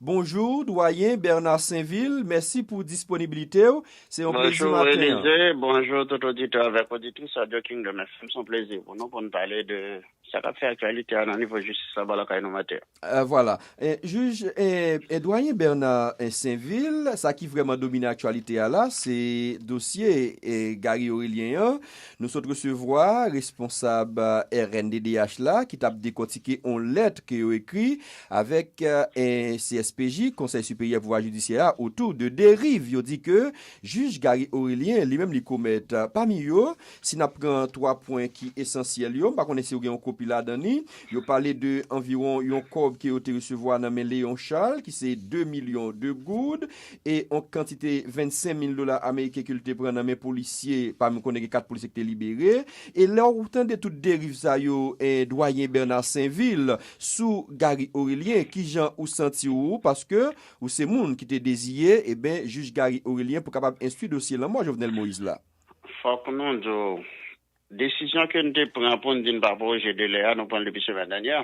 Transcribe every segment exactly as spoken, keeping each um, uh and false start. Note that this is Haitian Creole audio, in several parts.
Bonjou, Dwayen Bernard Sainvil, mèsi pou disponibilite w. Se yon plezi maten an. Bonjou, Elize. Bonjou, tout oditè avèk oditris Radyo Kingdom F M. Se yon plezi pou nou, pou n pale de sa k ap fè aktyalite a nan nivo jistis la bò lakay nou maten an. Euh, vwala. Eh, jij, eh, eh, Dwayen Bernard, eh, Sainvil, sa ki vrèman domine aktyalite a la, se dosye, eh, Gary Orélien an. Nou sot resevwa responsab, eh, R N D D H la ki t ap dekòtike yon lèt ke yo ekri avèk, eh, C S P J, Konsèy Siperyè Pouvwa Jidisyè a, otou de deriv yo di ke jij Gary Orélien li menm li komèt. Pami yo, si n ap pran twa pwen ki esansyèl yo, m pa konnen si w gen yon kopi ladan li, yo pale de anviwon yon kòb ke yo te resevwa nan men Léon Charles, ki se de milyon de goud, e yon kantite vennsenk mil dola ameriken ke l te pran nan men polisye, pami, m konnen gen kat polisye ki te libere. E lè w tande tout deriv sa yo, eh, Dwayen Bernard Sainvil, sou Gary Orélien, kijan ou santi w? Paske ou se moun ki te deziye, eben, jij Gary Orélien pou kapab enstwi dosye lanmò Jovenel Moïse la. Fòk nou di w, desizyon ke n te pran pou n di n pa pwoje delè a, nou pran l depi semèn dènyè,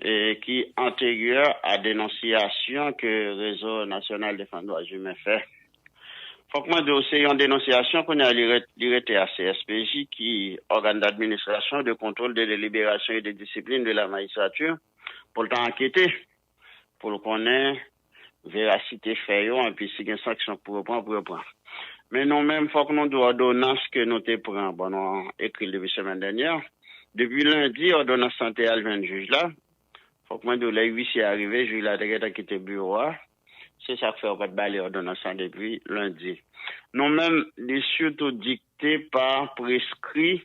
e ki anteryè a denonsiyasyon ke Rezo Nasyonal Defann Dwa Imen fè. Fòk mwen di w, se yon denonsiyasyon kounye a li re-, li rete a C S P J, ki ògàn d'administrasyon, de kontwòl, de deliberasyon e de disiplin de la majistrati, pou l ta ankete, pou l konnen verasite fè yo, epi si gen sanksyon pou yo pran, pou yo pran. Men nou menm, fòk nou di w òdonans ke nou te pran, bon, nou ekri l depi semèn dènyè. Depi lendi, òdonans lan te al jwenn jij la. Fòk mwen di w, lè uisye a rive, jij la te gentan kite biwo a. Se sa k fè yo pa t ba li òdonans lan depi lendi. Nou menm, li sitou dikte pa preskri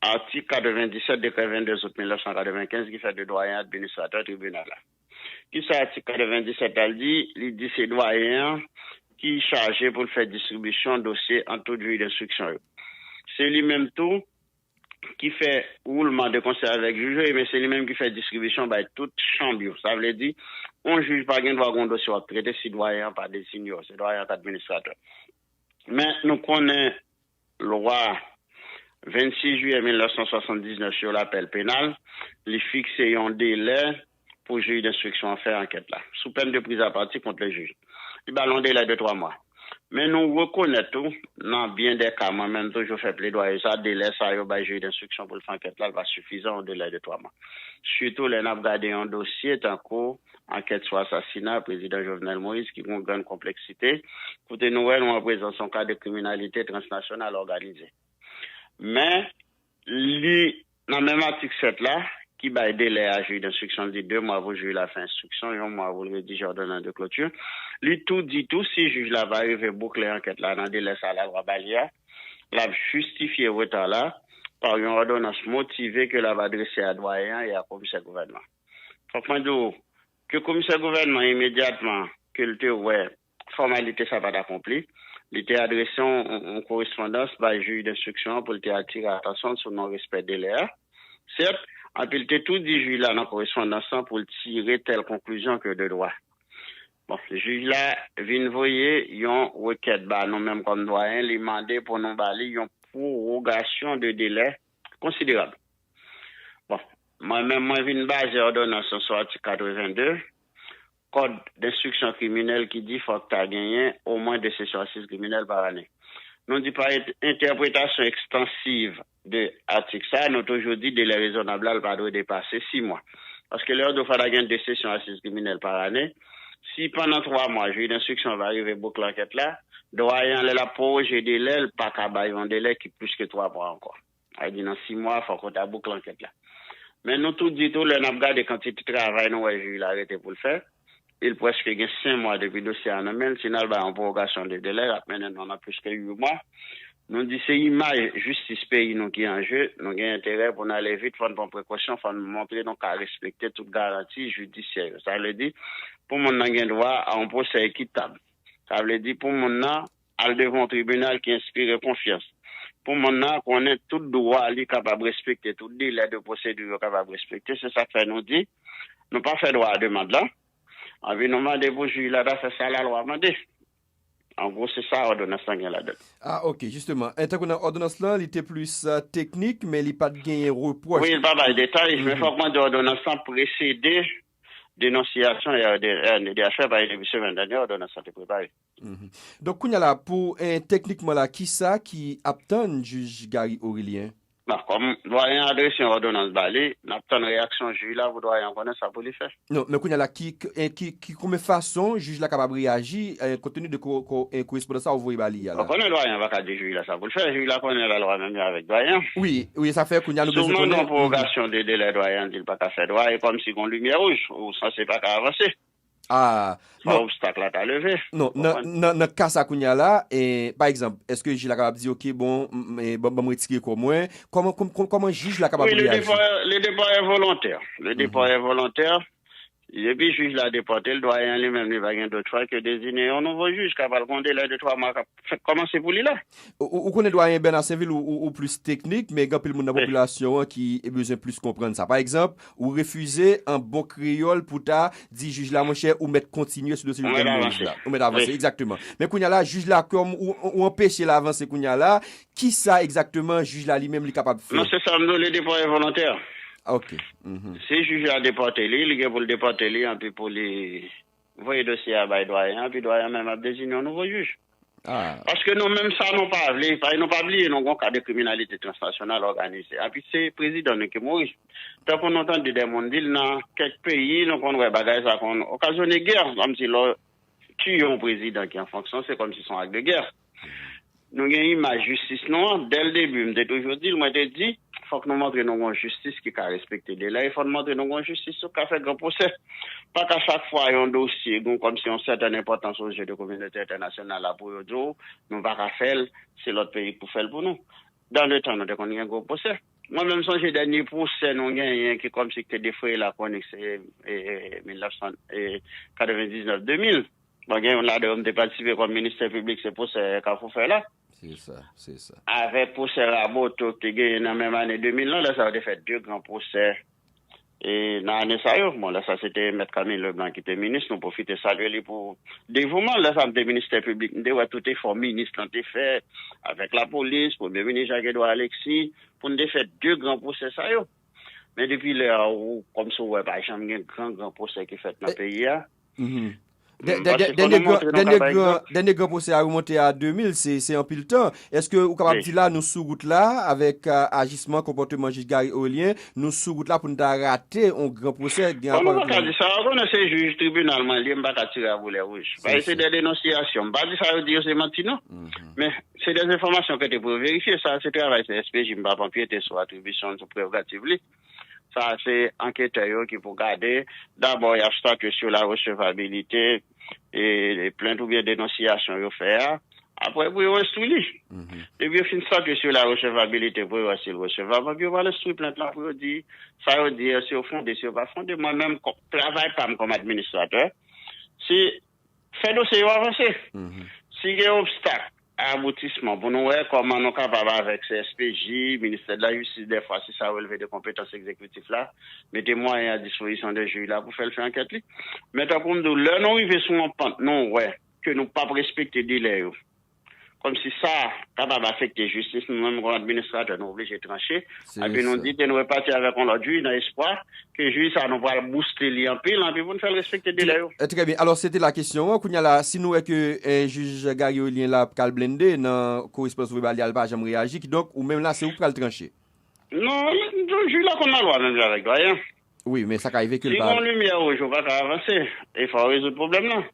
atik katrevenndisèt dekrè vennde out mil nèf san katrevenkenz ki fè de Dwayen administratè tribinal la. Kisa atik katrevenndisèt la di? Li di se Dwayen an ki chaje pou l fè distribisyon dosye ant tout jij denstriksyon yo. Se li menm tou ki fè woulman de konsèy avèk jij yo, men se li menm ki fè distribisyon bay tout chanm yo. Sa vle di, yon jij pa gen dwa gen yon dosye w ap trete si Dwayen an pa deziye w, se Dwayen an k administratè. Men nou konnen lwa vennsis jiyè mil nèf san swasanndiznèf sou lapèl penal, li fikse yon delè pou jij denstriksyon an fè ankèt la, sou pèn de priz a pati kont le jij. Li ba l yon delè de twa mwa. Men nou rekonèt tou, nan byen de ka, mwen menm toujou fè pledwaye sa, delè sa yo bay jij denstriksyon pou l fè ankèt la, l pa sifizan, yon delè de twa mwa. Sitou lè n ap gade yon dosye tankou ankèt sou asasina prezidan Jovenel Moïse, ki gen yon grann konpleksite, kote nou wè nou an prezans yon ka de kriminalite transnasyonal òganize. Men, li, nan menm atik sèt la, ki bay delè a jij denstriksyon, li di de mwa pou jij la fè enstriksyon, yon mwa pou l redije òdonans de kloti. Li tou di tou, si jij la pa rive boukle ankèt la nan delè sa lalwa ba li a, l ap jistifye reta la pa yon òdonans motive ke l ap adrese a dwayen an e a komisè gouvènman. Fòk mwen di w ke komisè gouvènman, imedyatman ke l te wè fòmalite sa pa t akonpli, li te adrese yon, yon, yon korespondans bay jij denstriksyon an pou l te atire atansyon l sou non-respè delè a. Sèt, epi l te tou di jij la nan korespondans lan pou l tire tèl konklizyon ke de dwa. Bon, jij la vin voye yon rekèt ba nou menm kòm dwayen, li mande pou nou ba li yon pwowogasyon de delè konsiderab. Bon, mwen menm, mwen vin baze òdonans lan sou atik katrevennde, kòd denstriksyon kriminèl ki di fòk ta genyen omwen de sesyon asiz kriminèl pa ane. Nou di pa ent-, entèpretasyon ekstansiv de atik sa, nou toujou di delè rezonab la, l pa dwe depase sis mwa. Paske lè yo di w fò ta gen de sesyon asiz kriminèl pa ane, si pandan twa mwa jij denstriksyon pa rive boukle ankèt la, dwayen an, lè l ap pwoje delè, l pa ka bay yon delè ki plis ke twa mwa ankò. Sa vle di nan sis mwa, fòk ou ta boukle ankèt la. Men nou tou di tou, lè n ap gade kantite travay nou wè jij la rete pou l fè, e l prèske gen senk mwa depi dosye a nan men l, si n al bay yon pwowogasyon de delè, l ap mennen nou nan plis ke uit mwa. Nou di se imaj jistis peyi nou ki an je, nou gen enterè pou n ale vit, fò n pran prekosyon, fò n montre nou ka respekte tout garanti jidisyè yo. Sa vle di, pou moun nan gen dwa a yon pwosè ekitab. Sa vle di pou moun nan al devan yon tribinal ki enspire konfyans. Pou moun nan konnen tout dwa li kapab respekte, tout delè de pwosedi yo kapab respekte. Se sa k fè nou di, nou pa fè dwa a demann lan. Anpi nou mande pou jij la ta fè sa lalwa mande. An gwo, se sa òdonans lan gen ladan l. Ah, ok, jisteman. E tankou nan òdonans lan, li te plis, euh, teknik, men li pa t genyen repwòch. Wi, li pa bay detay, men fòk mwen di òdonans lan presede denonsiyasyon R D, R N D D H fè, paske depi semèn dènyè, òdonans lan te prepare. Mhm. Donk, kounye a la, pou, eh, teknikman la, kisa ki ap tann jij Gary Orélien? Bon, kòm dwayen an adrese yon òdonans ba li, n ap tann reyaksyon jij la pou dwayen an konnen sa pou li fè. Non, men kounye a la, ki, ki, eh, ki, ki konbyen fason jij la kapab reyaji, eh, kont teni de ko, ko, eh, korespondans sa ou voye ba li a la? Ou konnen dwayen an pa ka di jij la sa pou l fè, jij la konnen lalwa menm li avèk dwayen an. Wi, wi, sa fè kounye a nou bezwen konnen. Si w mande yon pwogasyon de delè dwayen an di l pa ka fè dwa, e kòmsi gon limyè wouj, ou sanse pa ka avanse. Ah, non. Fò obstak la ta leve. Non, nan, nan, nan ka sa kounye a la, e, pa egzanp, èske jij la kapab di, "Ok, bon, m, m, e, ban, ban m retire kò mwen"? Kòman, kòm, kòm, kòman jij la kapab reyaji? Wi, le départ, le départ est volontaire. Le départ est volontaire. Epi jij la depòte l, dwayen an li menm, li pa gen dòt chwa ke dezine yon nouvo jij, ka pral gon delè de twa mwa k ap fèk kòmanse pou li la. Ou, ou, ou konnen dwayen Bernard Sainvil, ou, ou, ou plis teknik, men gen anpil moun nan popilasyon an ki bezwen plis konprann sa. Pa egzanp, ou refize an bon kreyòl pou ta di jij la, monchè, ou mèt kontinye sou dosye jij la. Ou mèt avanse, egzakteman. Men kounye a la, jij la, kòm ou, ou, ou anpeche l avanse kounye a la, kisa egzakteman jij la li menm li kapab fè? Non, se sa m di w, le départ est volontaire. Ok. Si jij la depòte li, li gen pou l depòte li, anpi pou li voye dosye a bay dwayen an, anpi dwayen an menm ap dezine yon nouvo jij. Ah. Paske nou menm sa nou pa vle, paske nou pa bliye nou gon ka de kriminalite transnasyonal òganize. Anpi se prezidan nou ki mouri. Tankou nou tande de moun di l nan kèk peyi, nou konn wè bagay sa konn okazyone gè, kòmsi lè w tiye yon prezidan ki an fonksyon, se kòmsi se yon ak de gè. Nou gen imaj jistis nou an, dès le début, m te toujou di l, mwen te di, fòk nou montre nou gon jistis ki ka respekte delè, e fòk nou montre nou gon jistis ki ka fè gran pwosè. Pa ka chak fwa yon dosye, gon kòmsi yon sètèn enpòtans aux yeux de kominote entènasyonal la pou yo di w, nou pa ka fè l, se lòt peyi k pou fè l pou nou. Dan le tan, nou te konn gen gwo pwosè. Mwen menm sonje dènye pwosè nou genyen ki kòmsi ki te defraye lakwonik, se, e, e, mil nèf san, e, katrevendiznèf de mil. Bon, gen youn ladan yo m te patisipe kòm ministè piblik, se pwosè Kafou Fè la. Se sa, se sa. Avèk pwosè Raboto ki te genyen nan menm ane de mil lan, lè sa yo te fè de gran pwosè, e, nan ane sa yo. Bon, lè sa se te Mèt Camille Leblanc ki te minis, nou pwofite salye li pou devouman l. Lè sa m te ministè piblik, m te wè tout efò minis lan te fè avèk lapolis, premye minis Jacques Edouard Alexis, pou n te fè de gran pwosè sa yo. Men depi lè a, ou, kòmsi w wè, pa janm gen gran, gran pwosè ki fèt nan peyi a. Dè-, dè-, dènye gran, dènye gran, dènye gran pwosè a remonte a de mil, se, se anpil tan. Èske ou kapab di la, nou sou wout la, avèk, a, ajisman, konpòteman jij Gary Orélien, nou sou wout la pou n ta rate yon gran pwosè ki gen rapò avèk... Bon, nou pa ka di sa, ou konnen se jij tribinal mwen li ye, m pa ka tire a boulè wouj. Paske se de denonsiyasyon. M pa di sa yo di yo se manti, non. Men se de enfòmasyon ke te pou yo verifye. Sa, se travay C S P J, m p ap anpyete sou atribisyon l, sou prerogativ li. Sa, se anketè yo ki pou gade. Dabò, y ap statye sou la resevabilite, e, e plent oubyen denonsiyasyon yo fè a. Apre, pou yo enstwi li. Depi yo fin statye sou la resevabilite, pou yo wè si l resevab, epi yo pral enstwi plent lan pou yo di sa yo di a, si yo fonde, si yo pa fonde. Mwen menm, kò-, travay pa m kòm administratè, se fè dosye yo avanse. Si gen obstak a aboutisman, pou nou wè kòman nou kapab avèk C S P J, Ministè de la Jistis, dèfwa, si sa releve de konpetans egzekitif la, mete mwayen a dispozisyon de jij la pou fè l fè ankèt li. Men tankou m di w, lè nou rive sou yon pant, nou wè ke nou p ap respekte delè yo, kòmsi sa kapab afekte jistis, nou menm kòm administratè, nou oblije tranche. Epi nou di, te nou repati avèk yon lòt jij nan espwa ke jij sa nou pral bouste li anpil, anpi pou n fè l respekte delè yo. Trè, eh, trè byen. Alò, se te la kesyon an. Kounye a la, si nou wè ke, eh, jij Gary Orélien la ap kal blende nan korespondans voye ba li a, li pa janm reyaji, kidonk, ou menm la, se ou k pral tranche. Non, jij la konn lalwa menm jan avèk dwayen. Wi, men sa ka rive ke l pa... Si gon limyè wouj, ou pa ka avanse. E fò w rezoud pwoblèm nan.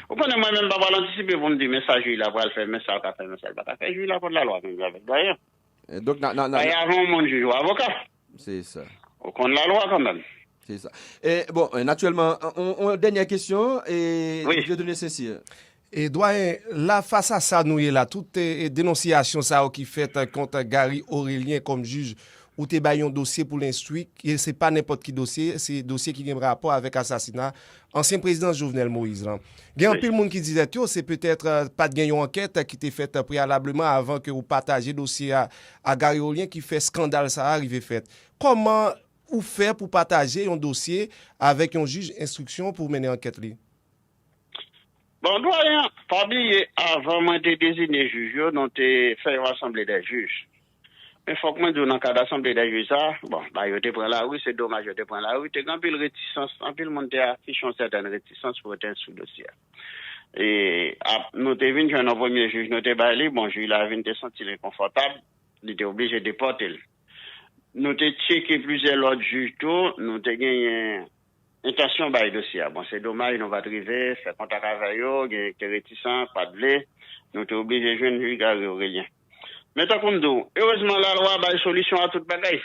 Ou konnen mwen menm m pa pral antisipe pou m di, men sa jij la pral fè, men sa l ka fè, men sa l pa ka fè. Jij la konn lalwa menm jan avèk dwayen. E donk, na, na, na, paske avan w monn jij, ou avoka. Se sa. Ou konn lalwa kanmenm. Se sa. E, bon, e, natirèlman, on, on dènyè kesyon, e, Dieudonné Saint-Cyr. E, dwayen, la, fas a sa nou ye la, tout, e, e, denonsiyasyon sa yo ki fèt, e, kont Gary Orélien kòm jij, ou te bay yon dosye pou l enstwi, e se pa nenpòt ki dosye, se dosye ki gen rapò avèk asasina ansyen prezidan Jovenel Moïse lan. Gen anpil moun ki di tèt yo, se petèt, e, pa t gen yon ankèt ki te fèt preyalableman avan ke ou pataje dosye a a Gary Orélien ki fè eskandal sa a rive fèt. Kòman ou fè pou pataje yon dosye avèk yon jij enstriksyon pou mennen ankèt li? Bon, dwayen, pa bliye, avan mwen te dezine jij yo, nou te fè yon asanble dè jij. Men fòk mwen di w, nan kad asanble dè jij sa, bon, ba yo te pran lari, se domaj yo te pran lari, te gen anpil retisans, anpil moun te afiche yon sètèn retisans pou yo te enstwi dosye a. E ap, nou te vin jwenn yon premye jij, nou te bay li, bon, jij la vin te santi l enkonfòtab, li te oblije depòte l. Nou te tcheke plizyè lòt jij tou, nou te genyen entansyon bay dosye a. Bon, se domaj nou pa t rive fè kontak avè yo, gen te retisan, pa t vle, nou te oblije jwenn jij Gary Aurelien. Men tankou m di w, erezman lalwa bay solisyon a tout bagay.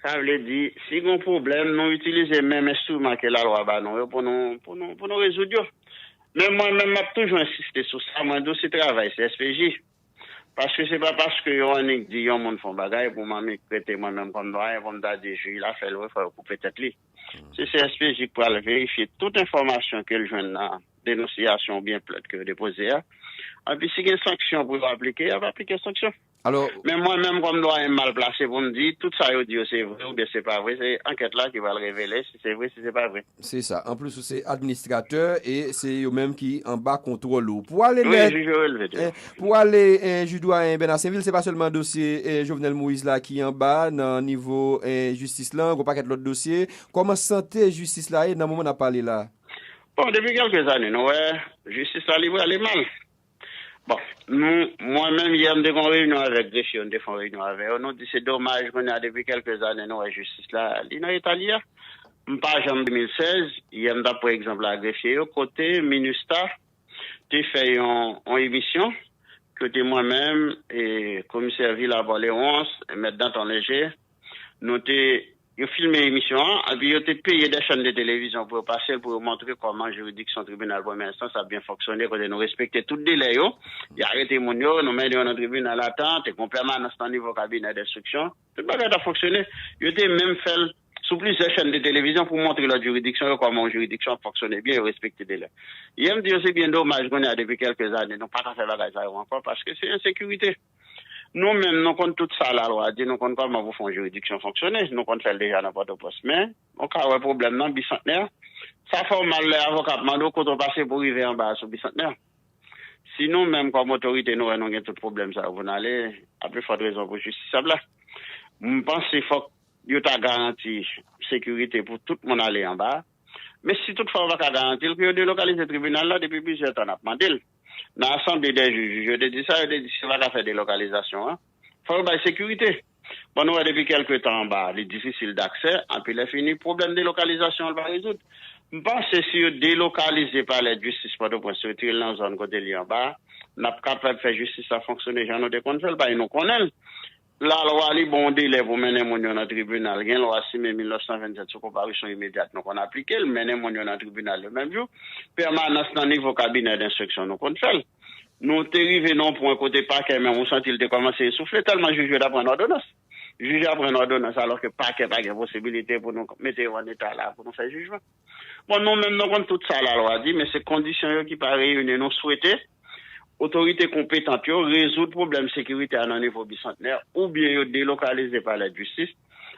Sa vle di, si gen pwoblèm, nou itilize menm enstriman ke lalwa ba nou yo pou nou, pou nou, pou nou rezoud yo. Men mwen menm, m ap toujou ensiste sou sa, mwen di w se travay C S P J. Paske se pa paske yo annik di yon moun fè yon bagay pou m annik rete mwen menm kòm dwayen pou m ta di jij la fè l, wi, fò yo koupe tèt li. Se C S P J k pral verifye tout enfòmasyon ke l jwenn nan denonsiyasyon oubyen plent ke yo depoze a. Epi si gen sanksyon pou yo aplike, y ap aplike sanksyon. Alò, men mwen menm kòm dwayen m mal plase pou m di tout sa yo di yo se vre oubyen se pa vre, se ankèt la ki pral revele si se vre, si se pa vre. Se sa. Anplis, ou se administratè e se yo menm ki anba kontwòl ou. Pou ale wi, lè jij yo releve tou. Eh, pou ale, eh, jij dwayen Bernard Sainvil, se pa sèlman dosye, eh, Jovenel Moïse la ki anba nan nivo, eh, jistis lan, gon pakèt lòt dosye. Kòman sante jistis la ye nan moman n ap pale la? Bon, depi kèlke zane, nou wè, jistis la li prale mal. Bon, nou, mwen menm, yè, m te gen yon reyinyon avèk grefye yo, m te fè yon reyinyon avè yo. Nou di se domaj, kounye a, depi kèlke zane, nou wè jistis la, li nan eta li a. M pa janm de mil sèz, yè, m t ap pran egzanp la, grefye yo, kote MINUSTAH te fè yon, yon emisyon, kote mwen menm, e, komisè Vila Paul Léonce, mèt Danton Léger, nou te, yo filme emisyon an, epi yo te peye de chèn de televizyon pou yo pase l, pou yo montre kòman jiridiksyon tribinal premyè enstans ap byen fonksyone, kote nou respekte tout delè yo. Y arete moun yo, nou mennen yo nan tribinal a tan, te gen pèmanans nan nivo kabinè denstriksyon. Tout bagay t ap fonksyone. Yo te menm fè l sou plizyè chèn de televizyon pou montre lòt jiridiksyon yo kòman yon jiridiksyon ap fonksyone byen, yo respekte delè. Yè m di yo se byen domaj kounye a depi kèlke zane nou pa ka fè bagay sa yo ankò paske se ensekirite. Nou menm, nou konn tout sa lalwa di, nou konn kòman pou fè yon jiridiksyon fonksyone, nou konn fè l deja nan Pòtoprens. Men, ou ka wè pwoblèm nan, Bisantnè, sa fè w mal lè avoka ap mande w kote w pase pou w rive anba a sou Bisantnè. Si nou menm kòm otorite nou wè nou gen tout pwoblèm sa yo pou n ale, a pi fòt rezon pou jistis ap la. M panse fòk yo ta garanti sekirite pou tout moun ale anba a. Men si toutfwa yo pa ka garanti l, ke yo delokalize tribinal la, depi plizyè tan n ap mande l. Nan asanble dè jij, jij yo te di sa, yo te di si yo pa ka fè delokalizasyon an, fò yo bay sekirite. Bon, nou wè depi kèlke tan anba a, li difisil daksè, anpi lè fini, pwoblèm delokalizasyon an pa rezoud. M panse si yo delokalize palè jistis Pòtoprens, retire l nan zòn kote li anba a, n ap kapab fè jistis la fonksyone jan nou te konn fè l, paske nou konnen l. Lalwa li ba w delè pou mennen moun yo nan tribinal. Gen lwa simen mil nèf san vennsèt sou konparisyon imedyat, nou konn aplike l, mennen moun yo nan tribinal yo menm jou. Pèmanans nan nivo kabinè denstriksyon, nou konn fè l. Nou te rive nan yon pwen kote pakè menm, ou santi l te kòmanse esoufle tèlman jij yo t ap rann òdonans. Jij ap rann òdonans alòske pakè pa gen posibilite pou nou mete yo an eta la pou nou fè jijman. Bon, nou menm, nou konn tout sa lalwa di, men se kondisyon yo ki pa reyini. Nou swete otorite konpetant yo rezoud pwoblèm sekirite a nan nivo Bisantnè, oubyen yo delokalize palè jistis.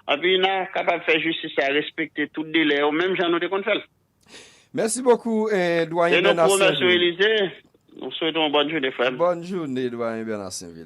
Anpi n a kapab fè jistis la respekte tout delè yo, menm jan nou te konn fè l. Mèsi bokou, eh, dwayen Bernard Sainvil. E nou pwomèt ou, Elize, nou swete yon bòn jounen, frè m. Bòn jounen, dwayen Bernard Sainvil.